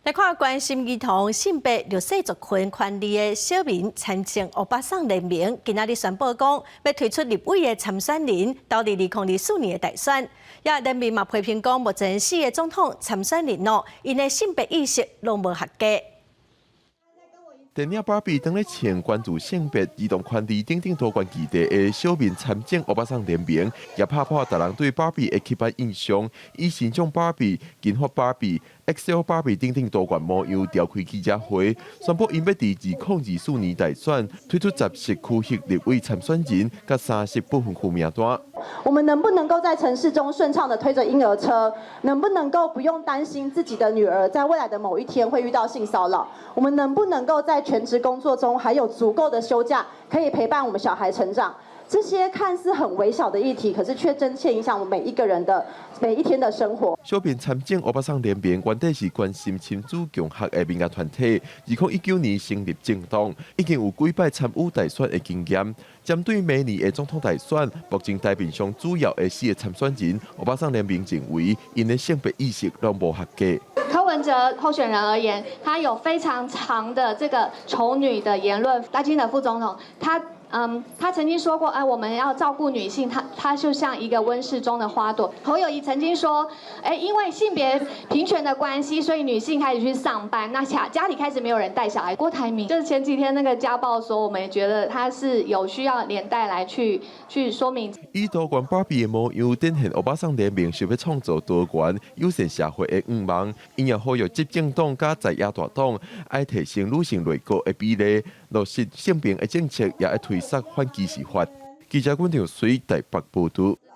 來看關心兒童性別弱勢族群權利的小民參政歐巴桑聯盟，今仔日宣布講，欲推出立委的參選人，投入2024年的大選。也聯盟嘛批評講，目前四个總統參選人哦，𪜶的性別意識攏無合格。電影芭比當咧穿關注性別、兒童權利等等多元議題的小民參政歐巴桑聯盟，也拍破逐人對芭比的刻板印象，以形象芭比、金髮芭比、XL 芭比等等多元模樣召開記者會，宣布𪜶欲佇2024年大選推出10席區域立委參選人，佮3席不分區名單。我們能不能夠在城市中順暢的推著嬰兒車？能不能夠不用擔心自己的女兒在未來的某一天會遇到性騷擾？我們能不能夠在全職工作中還有足夠的休假，可以陪伴我們小孩成長？這些看似很微小的議題，可是卻真切影響我們每一個人的每一天的生活。小民參政歐巴桑聯盟原底是關心親子共學的民間團體，2019年成立政黨，已經有幾擺參與大選的經驗。針對明年的總統大選，目前台面上主要的四個參選人，歐巴桑聯盟認為，𪜶的性別意識攏無合格。柯文哲候選人而言，他有非常長的這個仇女的言論。賴清德副總統，他曾經說過，哎，我們要照顧女性，他就像一個溫室中的花朵。侯友宜曾經說，哎，因為性別平權的關係，所以女性開始去上班，那家裡開始沒有人帶小孩。郭台銘就是前幾天那個家暴說，我們也覺得他是有需要連帶來去說明。以多元芭比的模樣展現歐巴桑聯盟想欲創造多元友善社會的願望，𪜶也呼籲執政黨佮在野大黨愛提升女性內閣的比例，落實性平的政策，也愛推捒反歧視法。記者阮條水台北報導。